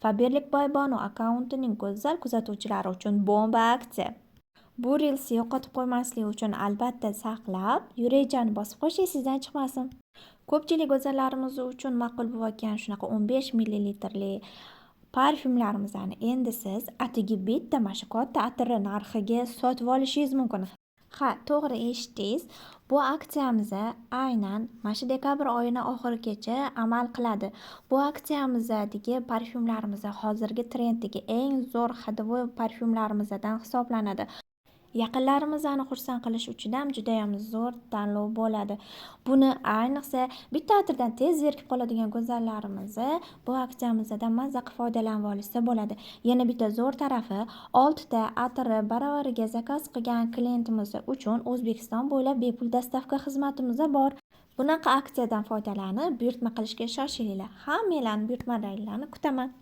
Faberlic by Bonu akkauntining go'zal kuzatuvchilari uchun bomba aksiya. Bu reelsni yo'qotib qo'ymaslik uchun albatta saqlab, yurakchani bosib qo'yish esingizdan chiqmasin. Ko'pchilik go'zallarimiz uchun ma'qul bo'layotgan shunaqa 15 millilitrli parfyumlarimizni endi siz atigi bitta mana shu katta atiri narxiga sotib olishingiz mumkin. Ha, to'g'ri eshitdingiz. Bu aksiyamiz aynan mana shu dekabr oyini oxirigacha amal qiladi. Bu aksiyamizdagi parfyumlarimiz hozirgi trenddagi eng zo'r ходовой parfyumlarimizdan hisoblanadi. Yaqinlarimizni xursand qilish uchun ham judayam zo'r tanlov bo'ladi. Buni ayniqsa bitta atirdan tez zerikib qoladigan go'zallarimiz bu aksiyamizdan mazza qilib foydalanib olishsa bo'ladi. Yana bitta zo'r tarafi, 6 ta atiri baravariga zakaz qilgan klientimiz uchun O'zbekiston bo'ylab bepul доставка xizmatimiz bor. Bunaqa aksiyadan foydalanib, buyurtma qilishga shoshilinglar. Hammanglarni buyurtmalaringlarni kutaman.